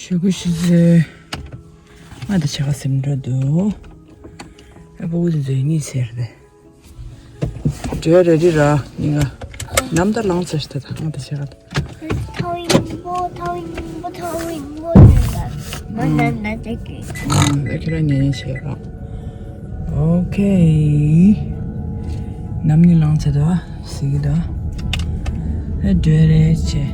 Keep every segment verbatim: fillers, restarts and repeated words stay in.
ཆོས་སྐུ་ཤི་ཚེ། ང་དང་ཆ་ག་སེམས་འགྲོ་འདུག་ཨ་པོ་གུ་ཚོས་གཉིད་སད་རེད། འགྲོ་རེ་རི་ར་ཉིན་ག་ནམ་ད་ལངས་ཚར་ཤི་ད་ད་ང་དང་ཆ་ག་ད། ཐའོ་ཡིན་པོ་ཐའོ་ཡིན་པོ་ཐའོ་ཡིན་པོ་ཡིན་ད། ང་ན་ན་ད་གི། ཨ་ཁྱེད་རང་ཉན་ཉན་བྱེད་རོགས། ཨོ་ཁེ། ནམ་ནི་ལངས་ཚར་ད་ཟི་གི་ད། ཨ་འགྲོ་རེ་བྱེད།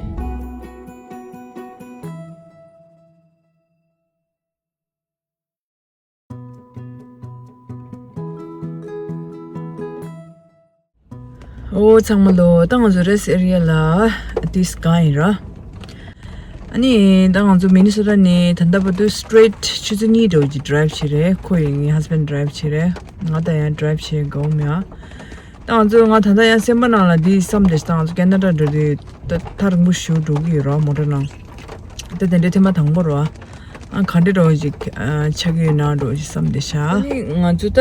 ཨོ་ཚང་མ་ལོ། ད་ང་ཚོ་རེ་སི་ཊི་ཨེ་རི་ཡ་ལ་ཏིས་གང་ཡིན་ར། ཨ་ནི་ད་ང་ཚོ་མི་ནི་སོ་ཊ་ནས་ད་ལྟ་བར་དུ་སི་ཊི་རེ་ཊི་ཆུ་ཚོད་གཉིས་འགྲོ་གི་ཌི་རའི་བྷི་བྱས་རེད། ཁོ་ཡིས་ངའི་ཧ་སི་བྷེན་ཌི་ཌི་རའི་བྷི་བྱས་རེད། ང་ད་ཡང་ཌི་རའི་བྷི་བྱེད་དགའ་བོ་མེད་ཨ། ད་ང་ཚོ་ང་ད་ལྟ་ཡང་སེམས་པ་ནང་ལ་འདི་བསམ་བསྡད་ཤག་ད་ང་ཚོ་ཁེ་ན་ཌ་འགྲོ་དུས་ད་ཐག་རིང་པོ་ཞེ་པོ་འགྲོ་གི་ཡོད་ར། མོ་ཊ་ནང་ད་དེ་འདྲའི་ཐེངས་མ་དང་པོ་ར། ཨ་ག་འདྲ་འགྲོ་ཞིག་ཨ་ཆགས་ཀྱི་ཡོད་ན་འགྲོ་ཞིག་བསམ་བསྡད་ཤག་ཨ་ནི་ང་ཚོ་ད་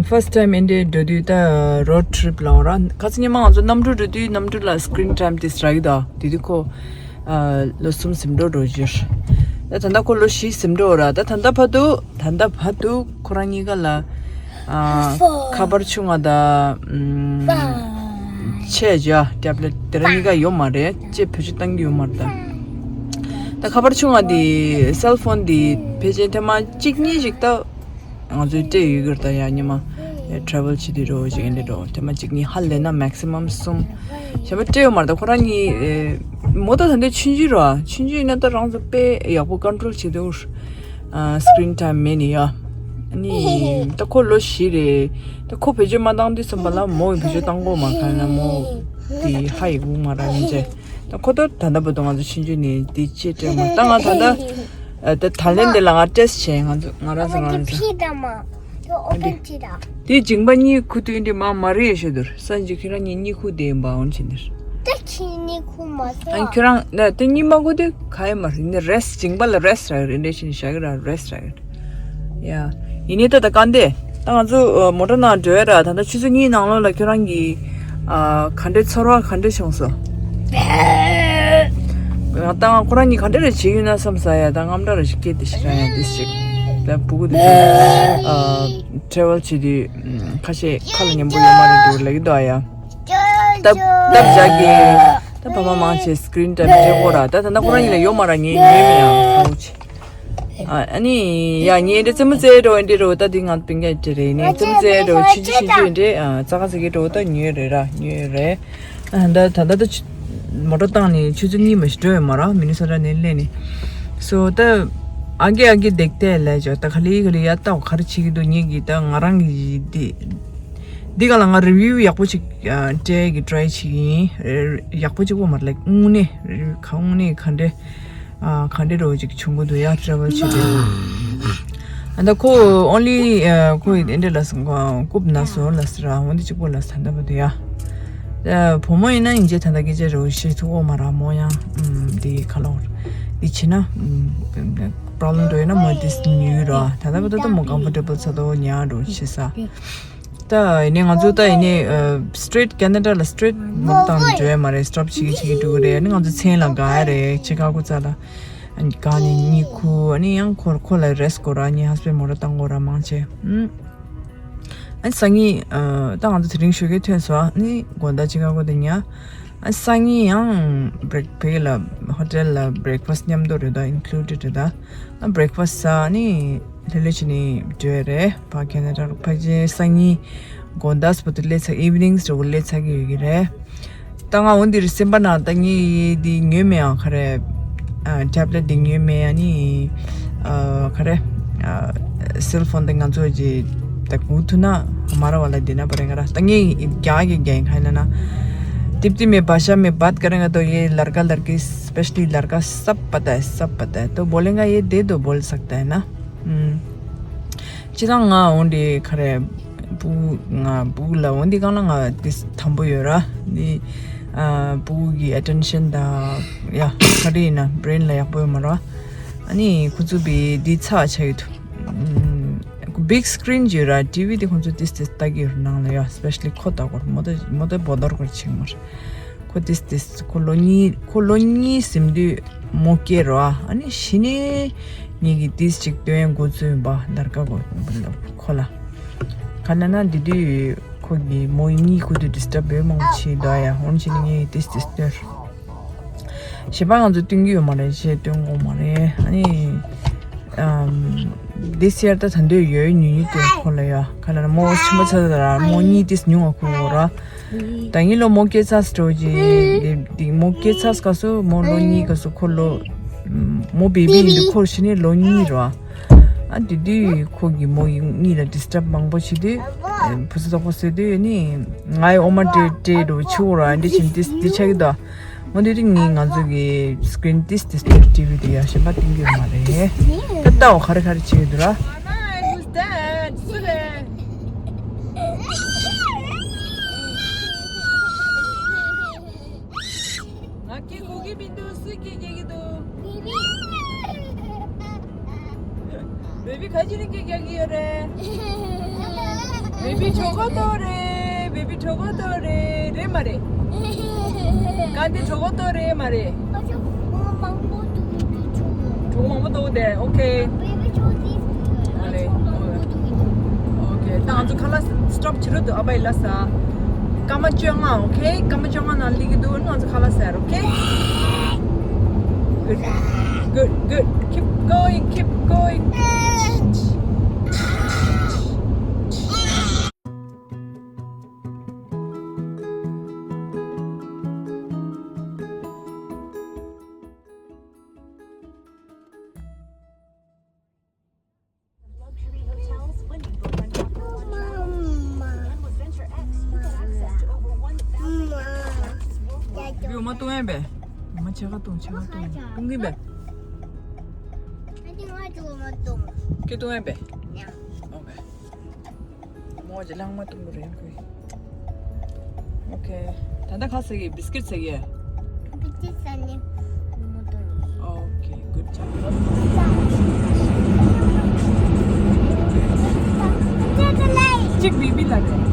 ཕར་སི་ཊི་ཊའིམ་ཨེ་འདྲའི་འགྲོ་དུས་ད་རོཌ་ཊི་རིབ་ལབ་ར། ཁ་སང་ཉི་མ་ང་ཚོ་གནམ་གྲུ་འགྲོ་དུས་གནམ་གྲུ་ལ་སི་ཀི་རིན་ཊའིམ་དེ་རག་གི་འདུག་དེ་དུས་ཁོ་ཨ་ལོ་གསུམ་ཟིན་འགྲོ་འགྲོ་ཞིག་ད་ད་ལྟ་ཁོ་ལོ་བཞི་ཟིན་འགྲོ་ར། ད་ད་ལྟ་བར་དུ་ད་ལྟ་བར་དུ་ཁོ་རང་གཉིས་ཀ་ལ་ཨ་ཁ་པར་ཆུང་བ་དང་ཨམ་ཆེ་ཇ་ཊེབ་ལེཊ་དེ་ར་གཉིས་ཀ་ཡོད་མ་རེད། ཅེས་བེད་སྤྱོད་བཏང་གི་ཡོད་མ་རེད། ད་ད་ཁ་པར་ཆུང་བ་དེ་སེལ་ཕོན་དེ་ཕལ་ཆེར་ཐེངས་མ་གཅིག་གཉིས་ཤིག་ད་ང་ཚོས་སྤྲད་ཡོད་གི་རེད། ད་ཡ་ཉི་མ་ཊེ་རེ་ཝལ་བྱེད་དུས་འགྲོ་ཅིག་ཡིན་དུས་འགྲོ་ཐེངས་མ་གཅིག་གཉིས་ཧ་ལས་ན་མེག་སི་མམ་གསུམ། གཞན་པ་སྤྲད་ཡོད་མ་རེད། ད་ཁོ་རང་གཉིས་མོ་ད་ད་འདི་ཆུང་ཆུང་ར། ཆུང་ཆུང་ཡིན་ན་ད་རང་ཚོ་དཔེ་ཡག་པོ་ཀོན་ཊོལ་བྱེད་དུས། ཨ་སི་ཀི་རིན་ཊའིམ་མེད་ནི་ཡ། ཨ་ནི་ད་ཁོ་ལོ་བཞི་རེད། ད་ཁོ་བེད་སྤྱོད་མ་བཏང་དུས་ཙམ་པ་ལ་མོ་ཡི་བེད་སྤྱོད་བཏང་གོ་མ་གང་ན་མོ་དེ་ཧ་ཡི་གུ་མ་ར་ཡིན་ཚེ། ད་ཁོ་ད་ད་ལྟ་བར་དུ་ང་ཚོ་ཆུང་ཆུང་ནས་དེ་ཅེས་སྤྲད་མ་ད་ང་ད་ལྟ་ཨ་ད་ད་ལན་དེ་ལ་ང་ཊེ་སི་ཊི་བྱས། ང་ཚོ་ང་རང་ཚོ་ང་རང་ཚོ་ཕི་ད་མ་དེ་ཨོ་པན་བྱེད་ད། དེ་མཇིང་པ་གཉིས་ཁུ་དུས་འདི་མ་མ་རེད་ཤོད་དུར་སང་ཅི་ཁྱེད་རང་གཉིས་གཉིད་ཁུག་བསྡད་ཡིན་པ་འོན་ཅི་འདིར། ད་ཁྱེད་གཉིད་ཁུག་མ་སོང་ཨ། ཁྱོད་རང་ན་དེ་གཉིད་མ་ཁུག་དུས་ག་ཡེ་མ་རེད། ནི་རེ་སི་མཇིང་པ་ལ་རེ་སི་རག་རེད། འདྲེ་ཕྱིན་བཞག་གི་ར་རེ་སི་རག་གི་ཡ། ཡིན་ནི་ད་ད་ག་འདི་ད་ང་ཚོ་མོ་ཊ་ནང་འགྲོ་ཡ་ར། ད་ལྟ་ཆུ་ཚོད་གཉིས་ནང་ལོགས་ལ་ཁྱོད་རང་གི་ཨ་ག་འདྲའི་ཚོར་བ་ག་འདྲ་བྱུང་སོང་། ང་ད་ང་ཁོ་རང་གཉིས་ག་འདྲ་རེ་བྱེད་ཡོད་ན་བསམ་ས་ཡ། ད་རྔམ་སྐྲག་ར་ཞིག་སྐྱེས་ཏེ་ཤི་ར་ཡ་འདི་ཞིག་ད་ཕྲུ་གུ་དེ་ཚོ་ཨ་ཊེ་རེ་ཝལ་བྱེད་དུས། ཁ་ཤས་ཁ་ལ་ཉན་པོ་ཡོད་མ་རེད་འདུག་ལབ་ཀྱི་འདུག་ཨ་ཡ། སྟབས་སྟབས་བཞག་གི་ད་ཕ་མ་མང་ཆེ་སི་ཀི་རིན་ཊའིམ་སྤྲད་དགོས་ར། ད་ད་ལྟ་ཁོ་རང་གཉིས་ལ་ཡོད་མ་ར། ངས་ཉོས་མེད་ཡང་ཁོ་ཆེ། ཨ་ཨ་ནི་ཡ་ངས་འདྲ་རྩེད་མོ་རྩེ་འགྲོ་འདི་རོ། ད་འདི་ང་སྤུན་ཀྱག་འདྲ་རེད། ནས་རྩེད་མོ་རྩེ་འགྲོ་ཆུང་ཆུང་ཆུང་ཆུང་འདྲ་ཨ་རྩྭ་ཁ་ཟེར་གི་འགྲོ་ད་ཉོས་རེད་ར་ཉོས་རེད། ཨ་ད་ད་ད་ད་ཆུ་མོ་ཊ་བཏང་ནས་ཆུ་ཚོད་གཉིས་མ་ཞིག་འགྲོ་ཡོད་མ་ར། མི་ནི་སོ་ཊ་ནས་སླེབས་ནས། སོ་ད་ཨ་གི་ཨ་གི་འདེགས་ཏེ་ལས་ཇོ་ད་ག་ལེ་ག་ལེ་ཡ་ད་ག་རེ་བྱེད་ཀྱི་འདུག་ངེད་ཀྱི་ད་ང་རང་གི་འདི་འདི་ག་ལ་ང་རི་བིའུ་ཡག་པོ་ཅིག་སྤྲད་ཀྱི་ཊ་རའི་བྱེད་ཀྱི་ཡིན། ཡག་པོ་ཅིག་པོ་མ་རེད། དངོས་གནས་རི་བིའུ་ག་དངོས་གནས་ག་འདྲ་ཨ་ག་འདྲ་རོ་ཅིག་བྱུང་གི་འདུག་ཡ་ཊེ་རེ་ཝལ་བྱེད་དུས། ཨ་ད་ཁོ་ཨོན་ལི་ཨ་ཁོ་ཡི་ཨེ་འདྲ་ལ་སོང་རྐུབ་ན་སོ་ལ་སི་ར་འོན་ཏེ་གཅིག་པོ་ལ་ས་ད་པ་དུ་ཡ། ཨ་བུ་མོ་ཡིན་ན་ཡིན་གྱི་ད་ད་སྐད་ཆ་རོ་ཤེས་ཐུབ་འོ་མ་ར་མོ་ཡང་ཨམ་དེ་ཁ་ལོར་དེ་བྱེད་ན་ཨམ་པྲོབ་ལེམ་འགྲོ་ཡོད་ན་མོ་དེ་ཉུལ་ར། ད་ད་པ་ད་ད་མོ་ཀམ་ཕོར་ཊེ་བལ་ཚ་དོ་ཉ་རོ་ཤེས་ས། ད་ཡིན་ནའི་ང་ཚོ་ད་ཡིན་ནའི་ཨ་སི་ཊི་རེ་ཊི་ཁེ་ན་ཌ་ལ་སི་ཊི་རེ་ཊི་མོ་བཏང་ནས་འགྲོ་ཡ་མ་རེད། སི་ཊོབ་བྱེད་ཀྱི་བྱེད་ཀྱི་འགྲོ་གི་རེད། ཨ་ནི་ང་ཚོ་མཚན་ལ་དགའ་ཡ་རེད། ཆི་ཁ་གོ་ཚ་ལ་ཨ་ནི་དགའ་ནས་གཉིད་ཁུག་ཨ་ནི་ཡང་ཁོ་ཁོ་ལ་རེ་སི་དགོས་ར། ངའི་ཧ་སི་བྷེན་ཌི་མོ་ཊ་བཏང་དགོས་ར་མང་ཆེ། ཨུམ། ཨ་ནི་སང་ཉིན་ཨ་ད་ང་ཚོ་དེ་རིང་ཞོགས་ཀས་ཐོན་སོང་། ཨ་ནི་དགོང་དག་ཆི་ཁ་གོ་དེ་ཉལ། ཨ་སང་ཉིན་ཡང་བྷི་རེག་ཕེ་ལ་ཧོ་ཊེལ་ལ་བྷི་རེག་ཕ་སི་མཉམ་དུ་རེད་ད། ཨིན་ཀླུ་ཌེཌ་རེད་ད། ཨ་བྷི་རེག་ཕ་སི་ཟ་ནི་ལྷོད་ལྷོད་བྱས་ནས་འགྲོ་ཡ་རེད། ཕ་གི་ཁེ་ན་ཌ་ཕ་གི་སང་ཉིན་དགོང་དག་སྤོ་ཏུ་སླེབས་ཚར། ཨི་ཝི་ནིང་འགྲོ་གི་སླེབས་ཚར་གི་ཡོད་ཀྱི་རེད། ད་ང་འོ་འདིར་སེམས་པ་ནང་ད་ངས་འདི་ཉོས་མེད་ཨང་ག་རེ། ཨ་ཊེབ་ལེཊ་འདི་ཉོས་མེད། ཨ་ནི་ཨ་ག་རེ། ཨ་སེལ་ཕོན་འདི་ང་ཚོ་ཅིག་ད་གུ་ཐུ་ན་མ་ར་བ་ལ་འདི་ན་པ་རེ་ང་ར་ད་ངས་རྒྱག་གི་རྒྱག་ཡིན་ག་ཡིན་ན་ན། ཏིབ་ཏི་མེ་བ་ཤ་མེ་བད་ཀ་རེ་ང་དོ་ཡེ་ལར་ཀ་ལར་ཀི་སི་པེ་ཤ་ལི་ལར་ཀ་སབ་པ་ད་སབ་པ་ད་དོ་བོ་ལེ་ང་ཡེ་དེ་དོ་བོལ་སག་ད་ཡིན་ན། ཨུམ། ཅི་ད་ང་འོ་འདི་ག་རེ། བུ་ང་བུ་ལ་འོ་འདི་གང་ལ་ང་དེ་དམ་པོ་ཡོད་ར། འདི་ཨ་བུ་གི་ཨེ་ཊེན་ཤན་ད་ཡ་ག་རེ་ཡིན་ན་བྷི་རེན་ལ་ཡག་པོ་ཡོད་མ་ར། ཨ་ནི་ཁོ་ཚོ་བི་འདི་ཚ་ཆ་ཡོད་དུ། ཨུམ། བིག་སི་ཀི་རིན་ཅིག་ཡོད་ར། ཊི་ཝི་དེ་ཁོ་ཚོ་ཏིས་ཏིས་ལྟ་གི་ཡོད་ར། ནང་ལ་ཡ་སི་པེ་ཤ་ལི་ཁོ་ལྟ་གོ་ར་མོ་ཏ་མོ་ཏ་བོ་དར་གོ་ར་ཆིག་མ་ར། ཁོ་ཏིས་ཏིས་ཁོ་ལོ་གཉིས་ཁོ་ལོ་གཉིས་ཟིན་དུས་ མོ་སྐྱེས་རོ། ཨ་ནི་གཞི་ནས་ངེད་ཀྱིས་ཏིས་ཅིག་སྟོན་འགོ་ཚུགས་ཡིན་པ་དར་ཀ་གོ་ཁོ་ལ། ག་ན་ན་དེ་དུས་ཁོ་གི་མོ་གཉིད་ཁུག་དུས་ཌི་སི་ཊབ་བྱེད་མང་པོ་བྱེད་འདུག་ཡ། འོན་ཕྱིན་ངེད་ཀྱིས་ཏིས་ཏིས་སྟོན། གཞན་པ་ང་ཚོ་སྟོན་གྱི་ཡོད་མ་རེད། གཞས་སྟོན་དགོས་མ་རེད། ཨ་ནི་ཨམ། This year ད་ད་འདོད་ཡོད་ཉུང་ཉུང་སྟོན་ཁོ་ལ་ཡ། ག་ལ་ན་མོ་ཆེན་པོ་ཚ་ཚ་ར་མོ་གཉིད་ཏིས་ཉུང་བ་ཁུག་ར། ད་ངའི་ལོ་མོ་སྐྱེས་ཚར་སྤྲོ་ཅི། འདི་མོ་སྐྱེས་ཚར་སྐབས་སུ་མོ་ལོ་གཉིས་སྐབས་སུ་ཁོ་ལོ་མོ་བེ་བི་ཡིན་དུས་ཁོ་གཞི་ནས་ལོ་གཉིས་ར། ཨ་དེ་དུས་ཁོ་གི་མོ་གཉིད་ལ་ཌི་སི་ཊབ་མང་པོ་བྱེད་དུས་བུ་ཚ་དོག་པོ་བཟོས་དུས་ནི་ངའི་འོ་མ་སྤྲད་སྤྲད་འགྲོ་ཆུ་བོ་ར་འདི་བྱིན་ཏིས་འདི་ཆགས་ཀྱི་འདུག་མོ་འདི་རིང་ངས་ང་ཚོ་གི་སི་ཀི་རིན་ཏིས་ཏིས་ཏིས་ཊི་ཝི་དེ་ཡ་གཞན་པ་སྟོན་གྱི་ཡོད་མ་རེད། ད་ལྟ་འོ་ག་རེ་ག་རེ་བྱེད་ཀྱི་འདུག་ར། Hi, who's that? སུ་རེད། ང་སྐད་གོ་གི་མི་འདུག་སུས་སྐད་རྒྱག་གི་འདུག་བེ་བི་ག་ཅི་རིང་སྐད་རྒྱག་གི་ཡོད་རེད། བེ་བི་གྲོད་ཁོག་ལྟོགས་རེད། བེ་བི་གྲོད་ཁོག་ལྟོགས་རེད། རེད་མ་རེད། ག་འདི་གྲོད་ཁོག་ལྟོགས་རེད་མ་རེད། གྲོད་ཁོག་མང་པོ་འདུག་དེ། ཨོ་ཁེ། ཨོ་ཁེ། ད་ང་ཚོ་ཁ་ལག་སི་ཊོབ་བྱེད་རོགས་འདུག་ཨ་ཕ་ཡི་ལ་ས། སྐར་མ་བཅོ་ལྔ། ཨོ་ཁེ། སྐར་མ་བཅོ་ལྔ་ནང་སླེབས་ཀྱི་འདུག་ང་ཚོ་ཁ་ལག་ཟ་རོགས། ཨོ་ཁེ། Good, good, good. Keep going, keep going. ཡོ་མ་བཏུང་ཡ་བས། མ་ཕྱེད་ཀ་བཏུང་། ཕྱེད་ཀ་བཏུང་། བཏུང་གི་བས། ཁྱེད་བཏུང་ཡ་བས། ཨོ་ཁེ། མོ་ཅི་ལྷག་མ་བཏུང་གི་རེད་ཁོས། ཨོ་ཁེ། ད་ལྟ་ཁ་ཟས་ཀྱི་བིས་ཀིཊ་ཟས་ཀྱི། བིས་ཀིཊ་ཟས་ནས་མོ་བཏུང་། ཨོ་ཁེ། Good job. གཅིག་བི་བི་ལ་རེད།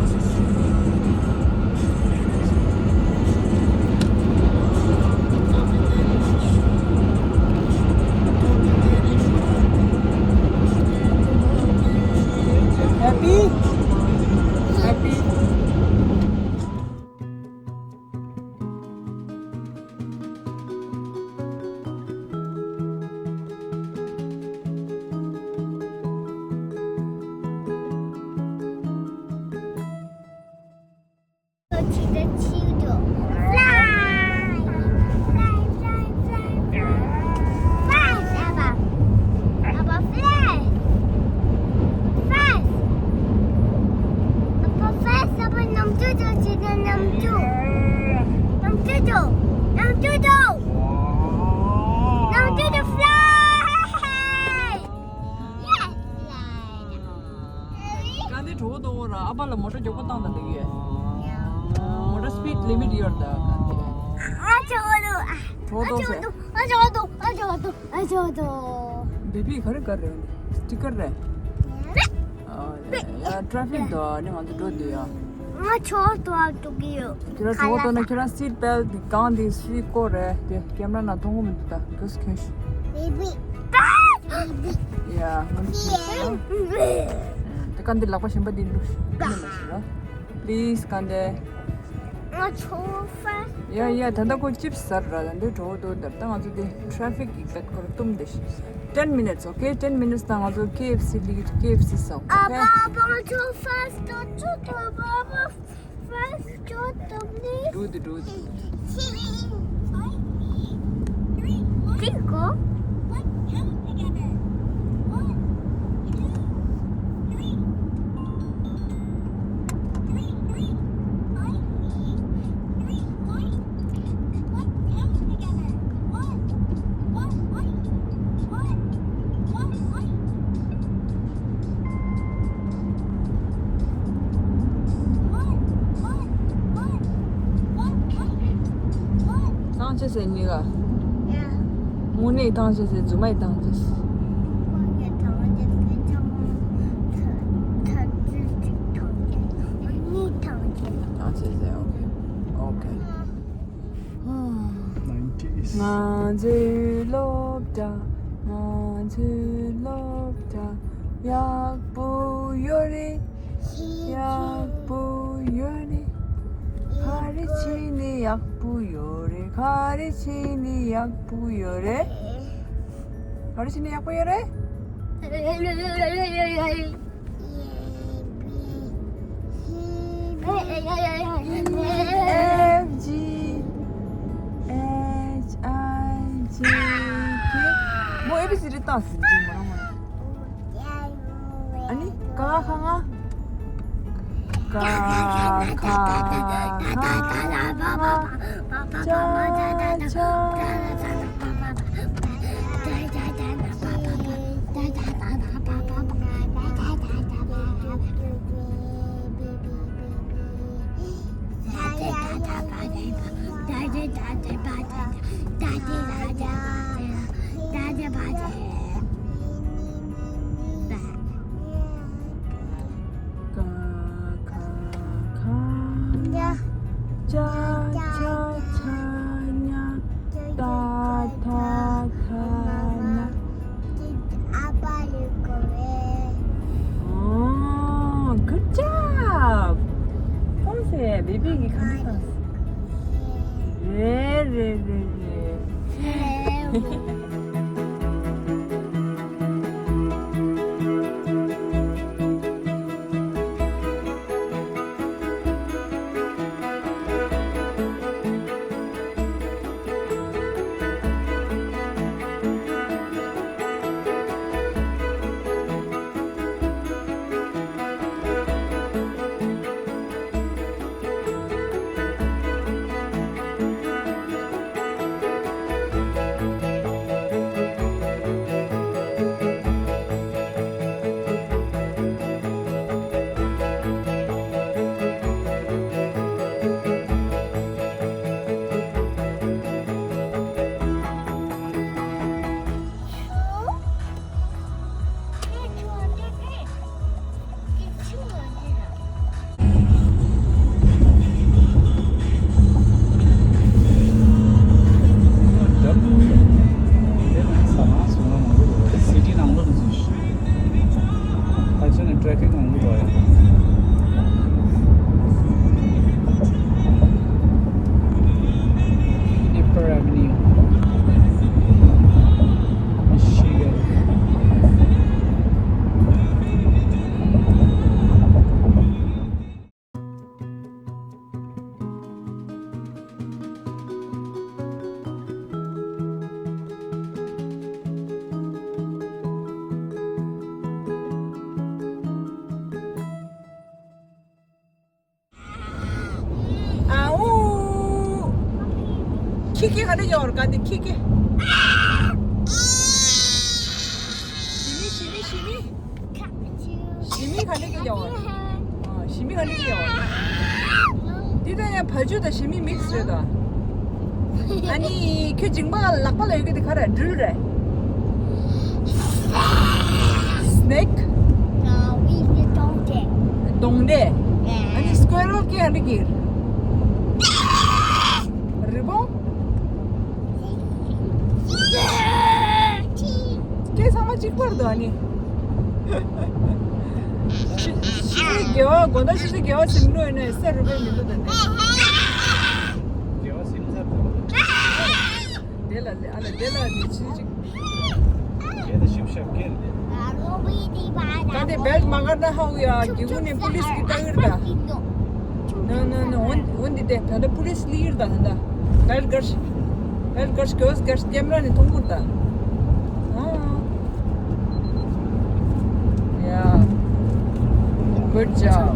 Happy? Happy? Fly! Fly, fly, fly, fly! Fast, Abba! Abba, fast! Fast! Abba, fast, Abba, ནམ་ཅོ་ཅོ་ཅི་ནམ་ཅོ། ནམ་ཅོ་ཅོ། ནམ་ཅོ་ཅོ། ནམ་ཅོ་ཅོ། Fly! Yes, fly! ག་འདི་གྲོད་ཁོག་ལྟོགས་ར། ཨ་ཕ་ལ་མོ་ཊ་མགྱོགས་པོ་བཏང་དང་འདི་གི། མོ་ཊ་སི་པིཌ་ལི་མིཊ་ཡོད་ད་ག་འདི། ཨ་ཅོ་ལོ། གྲོད་ཁོག་ལྟོགས་སེ། ཨ་ཅོ་ལོ། ཨ་ཅོ་ལོ། ཨ་ཅོ་ལོ། བེ་བི་ག་རེ་ག་རེ། སི་ཊི་ཀར་རེད། ཨ་ཡ། ཊེ་ཕིག་དང་ནི་ང་ཚོ་འགྲོ་འདོད་ཡ། ང་ཆོ་ཏོ་ཨ་ཏོ་གི་ཡོད། ཁྱེད་རང་གྲོད་ཁོག་ལྟོགས་ན་ཁྱེད་རང་སིཊ་བེལ་ཊི་འདི་གང་དེ་སུའི་སྐོར་རེད་དེ་ཀེམ་ར་ནང་མཐོང་གི་མི་འདུག་ད་གོས་གོས། བེ་བི། ཡ། ང་ཚོ་ཁྱེད་རང་དེ་གང་དེ་ལག་པ་གཞན་པ་དེ་བླུགས་ཤིག་བླུགས་མ་ཤེས་ར། པི་ལི་སི་གང་དེ། ང་ཆོ་ཧྥ། ཡ་ཡ། ད་ལྟ་ཁོ་ཅིབ་སི་ཟ་ར། ད་འདི་གྲོད་ཁོག་ལྟོགས་ད་ལྟ་ང་ཚོ་དེ་ཊེ་ཕིག་གི་བེད་སྐོར་སྟུམ་དེ་ཤི། Ten minutes, okay? Ten minutes ད་ང་ཚོ་ཀེ་ཨེཕ་སི་སླེབས་ཀྱི། ཀེ་ཨེཕ་སི་ཟ། ཨ་ཕ། ཨ་ཕ། ང་ཆོ་ཧྥ་སི་ཏོ་ཆོ་ཏོ། ཨ་ཕ། ཧྥ་སི་ཆོ་ཏོ་པི་ལི་སི། འགྲོ་དེ་འགྲོ་དེ། ཅིག་གོ། ཐང་ཆད་ཟེར་གཉིས་ཀ། དངོས་གནས་ཐང་ཆད་ཟེར། རྫུན་མ་ཡི་ཐང་ཆད་ཟེར། ཐང་ཆད་ཟེར། ཨོ་ཁེ། ཨོ་ཁེ། ང་ཚོའི་སློབ་གྲྭ། ང་ཚོའི་སློབ་གྲྭ་ཡག་པོ་ཡོད་རེད། ཡག་པོ་ཡོད་རེད། ག་རེ་བྱས་ནས་ཡག་པོ་ཡོད་རེད། ག་རེ་བྱས་ནས་ཡག་པོ་ཡོད་རེད། ག་རེ་བྱས་ནས་ཡག་པོ་ཡོད་རེད། F G H I J K. མོ་A B C D བཏང་ཟིན་ཅིག་མ་རང་མ་རང་། ཨ་ནི་ཀ་ཁ་ང་། ཀ་ཁ་ཁ་ང་། ཅ་ཅ། ཀ་ཁ་ཁ་ཉ། ཅ་ཆ་ཆ་ཉ། ཏ་ཐ་ཐ་ན། ཨོ། Good job. ཁོང་ཚོས་བེ་བི་གི་ཁ་ནས་བཏང་། རེད་རེད་རེད་རེད། སི་ཊི་ནང་ལོགས་ནས་ཕལ་ཆེར་ནི་ཊེ་ཕིག་མང་པོ་འགྲོ་ཡ། Upper Avenue, Michigan. ཨ་འུ། ཁྱི་ཁྱི་ག་འདྲ་ཡོད་རེད་ག་འདི་ཁྱི་ཁྱི། ཞི་མི་ཞི་མི་ཞི་མི། ཞི་མི་ག་འདྲ་གི་ཡོད་རེད། ཨ་ཞི་མི་ག་འདྲ་གི་ཡོད་རེད། འདི་ད་ཡང་བ་ཕྱུགས་དང་ཞི་མི་མིག་སི་རེད་ད། ཨ་ནི་ཁྱོད་མཇིང་པ་ལག་པ་ལ་ཡོད་གི་དེ་ག་རེ་སྦྲུལ་རེད། Snake. གདོང་འདྲེ། ཨ་ནི་squirrel ཀེ་ཨ་ནི་ཀེ། རི་བོང་། ཀེ་ཚང་མ་གཅིག་པར་འདུག་ཨ་ནི། ཤི་ཤི་ཚེ་དགེ་བ་དགོན་བདག་ཤི་ཚེ་དགེ་བ་ཟིན་འགྲོ་ཡིན་ན་ས་རུ་པའི་མི་འདུག་ད་ནི། དགེ་བ་ཟིན་ཚར་འདུག་དེ་ལ་ཨ་ལ་དེ་ལ་ནི་ཆི་ཅིག་དེ་ལ་ཞིབ་ཤ་ཀེར་དེ། ག་དེ་བེལ་མ་གར་ན་ཧའུ་ཡ་གི་གུ་ནི་པུ་ལིས་གི་ཏ་ཡུར་ད། ན་ན་ན་འོན་འོན་དེ་དེ་ད་ད་པུ་ལིས་ལི་ཡུར་ད་ད་ད། བེལ་གར་བེལ་གར་གོས་གར་ཀེམ་ར་ནི་ཐོང་གུར་ད། ཨ། Yeah. Good job.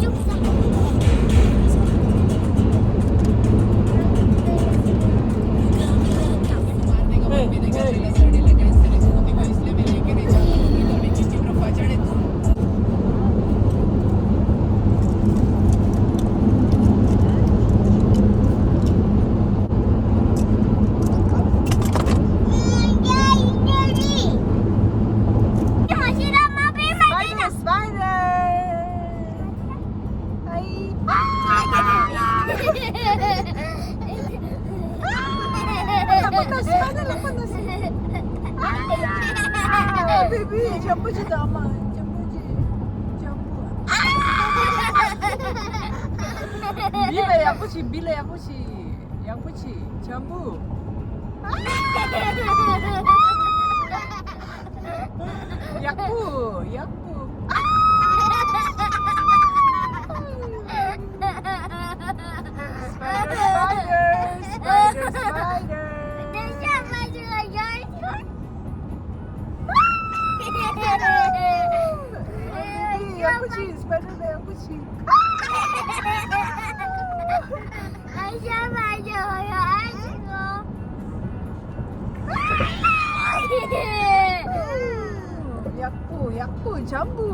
Spider, spider. Ai. Ah! བེ་བི་ཇམ་པོ་ཅིག་དང་ཨ་མ་ཇམ་པོ་ཅིག་ཇམ་པོ། བི་ལ་ཡག་པོ་བྱེད། བི་ལ་ཡག་པོ་བྱེད། ཡག་པོ་བྱེད་ཇམ་པོ། ཡག་པོ་ཡག་པོ། Spider, spider, spider, spider. ཡག་པོ་བྱེད། སི་པའི་ཌར་མེན་ཡག་པོ་བྱེད། ཡག་པོ་ཡག་པོ་ཇམ་པོ།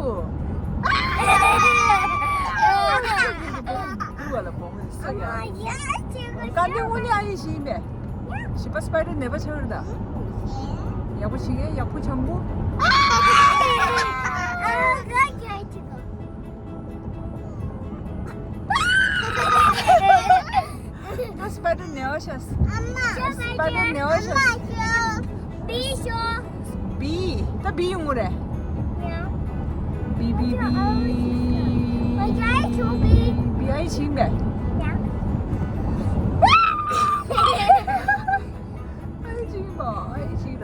ཀ་འདི་དངོས་གནས་ཨ་ཡེ་ཞིག་ཡིན་པས། བྱིས་པ་སི་པའི་ཌར་ནད་པ་ཆགས་རེད་ད། ཡག་པོ་བྱེད་མཁན་ཡག་པོ་ཇམ་པོ། ད་སི་པའི་ཌར་ནད་པ་ཆགས། སི་པའི་ཌར་ནད་པ་ཆགས། བི་ཤོ། བི། ད་བི་ཡོང་གི་རེད། བི་བི་བི། བི་ཨ་ཡེ་ཞིག་ཡིན་པས། ཨ་ཡེ་ཞིག་ཡིན་པ། ཨ་ཡེ་ཞིག་ར།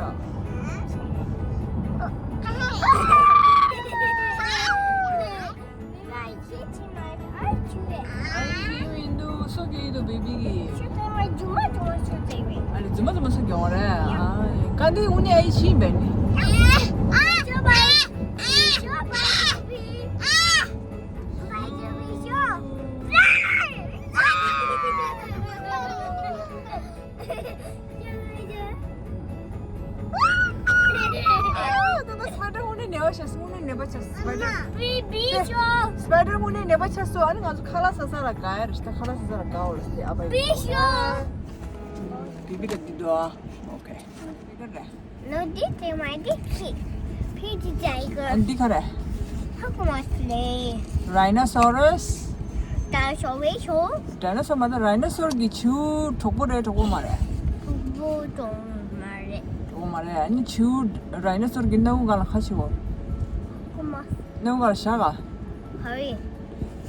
ཨ་ཡེ་ཞིག་ཡིན་འདུག་སོ་སྐྱེ་ཡིན་འདུག་བེ་བི་གི། ཨ་ལེ་རྫུན་མ་རྫུན་མ་སོ་སྐྱེ་ཡོང་རེད། ཨ་ཀ་འདི་དངོས་གནས་ཨ་ཡེ་ཞིག་ཡིན་པས་ནི། ད་ལྟ་སི་པའི་ཌར་དངོས་གནས་ནད་པ་ཆགས་སོང་། དངོས་གནས་ནད་པ་ཆགས་སོང་། སི་པའི་ཌར། བི་བི་ཤོ། སི་པའི་ཌར་དངོས་གནས་ནད་པ་ཆགས་སོང་། ཨ་ནི་ང་ཚོ་ཁ་ལག་ཟ་ས་ལ་དགའ་ཡ་རེད། ད་ཁ་ལག་ཟ་ས་ལ་དགའ་འོ་རེད། ཨ་ཕ་ཡིན། བི་ཤོ། བི་བི་ད་འདི་འདུག་ཨ། ཨོ་ཁེ། བི་བི་རེད། ལོ་འདི་དེ་མ་འདི་ཁི། ཕི་ཇི་ཇའི་གི། ཨ་འདི་ག་རེད། ཧ་གོ་མ་སོང་ལེ། རའི་ནོ་སོ་རས། ད་ཤོ་བེ་ཤོ། རའི་ནོ་སོར་མ་ད་རའི་ནོ་སོར་གི་བྱིའུ་གྲོགས་པོ་རེད་གྲོགས་པོ་མ་རེད། གྲོགས་པོ་གྲོགས་མ་རེད། གྲོགས་པོ་མ་རེད། ཨ་ནི་བྱིའུ་རའི་ནོ་སོར་གི་སྣ་ཁུག་སྒང་ལ་ཁ་ཕྱེ་བོ། ཧ་གོ་མ། སྣ་ཁུག་སྒང་ལ་བཞག་ག། ཧ་རེད།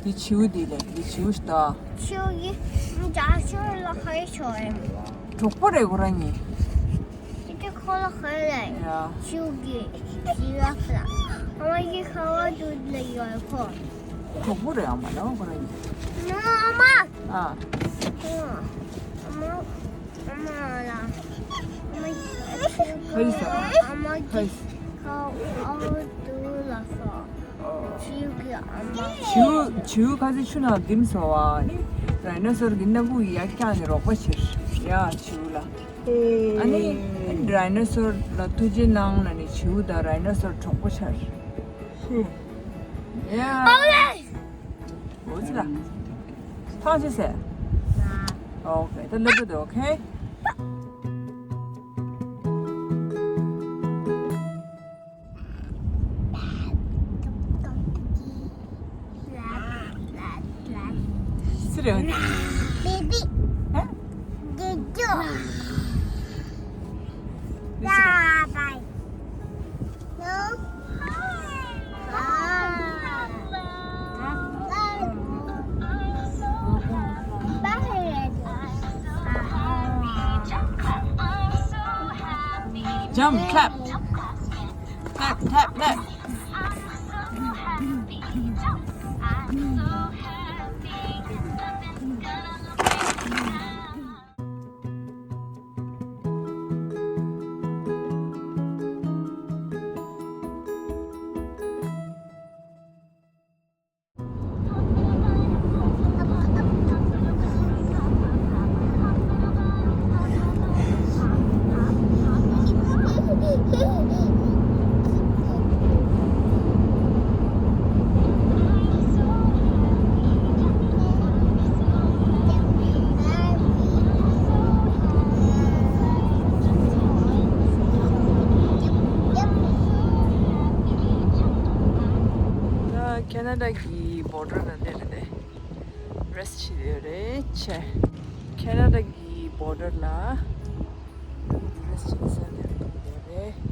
འདི་བྱིའུ་འདི་རེད། འདི་བྱིའུ་ཞིག་ད། བྱིའུ་གི་རྒྱ་ཤོར་ལ་ཧ་རེད་ཤོར་རེད། གྲོགས་པོ་རེད་ཁོ་རང་གཉིས། ཁོ་ལ་ཁོ་ལ་ཡ། ཆུ་གི་ཞི་རག་ལ། ཨ་མ་གི་ཁ་བ་དུ་ལ་ཡོད་ཁོ། གྲོགས་པོ་རེད་ཨ་མ་ལ་ཁོ་རང་གཉིས། ཨ་མ། ཨ། ཨ་མ། ཨ་མ་ལ། ཨ་མ་གི་ཧེ་ས། ཨ་མ་གི་ཧེ་ས། ཁ་བ་དུ་ལ་ཁོ། ཆུ་གི་ཨ་མ། ཆུ་ཆུ་ཁ་ཚི་ཆུ་ནང་ལྡིམ་སོང་བ་ནི། རའི་ནོ་སོར་གི་སྣ་ཁུག་ཡ་རྐྱང་ནི་རོགས་པ་བྱེད་ཡ་ཆུ་ལ། ཨ་ནི་རའི་ནོ་སོར་ལ་ཐུགས་རྗེ་གནང་ལ་ནི་བྱིའུ་དང་རའི་ནོ་སོར་གྲོགས་པོ་ཆགས། ཧུ། ཡ། ཨོ་ལེ། འོ་ཙི་ལ། ཐང་ཆད་ཟེར། ཨོ་ཁེ། ད་སླེབས་འགྲོ་འདུག་ཨོ་ཁེ། སི་རེད། བེ་བི། ཧ། བེ་བི། སི་རེད། Jump, clap. Clap, clap, clap. ད་ཁེ་ན་ཌ་གི་བོར་ཌར་ལ་སླེབས་ཏེ་རེ་སི་ཊི་བྱེད་ཡོད་རེད་ཆེ། ཁེ་ན་ཌ་གི་བོར་ཌར་ལ་རེ་སི་ཊི་བྱེད་ས་དེར་འགྲོ་གི་ཡོད་རེད།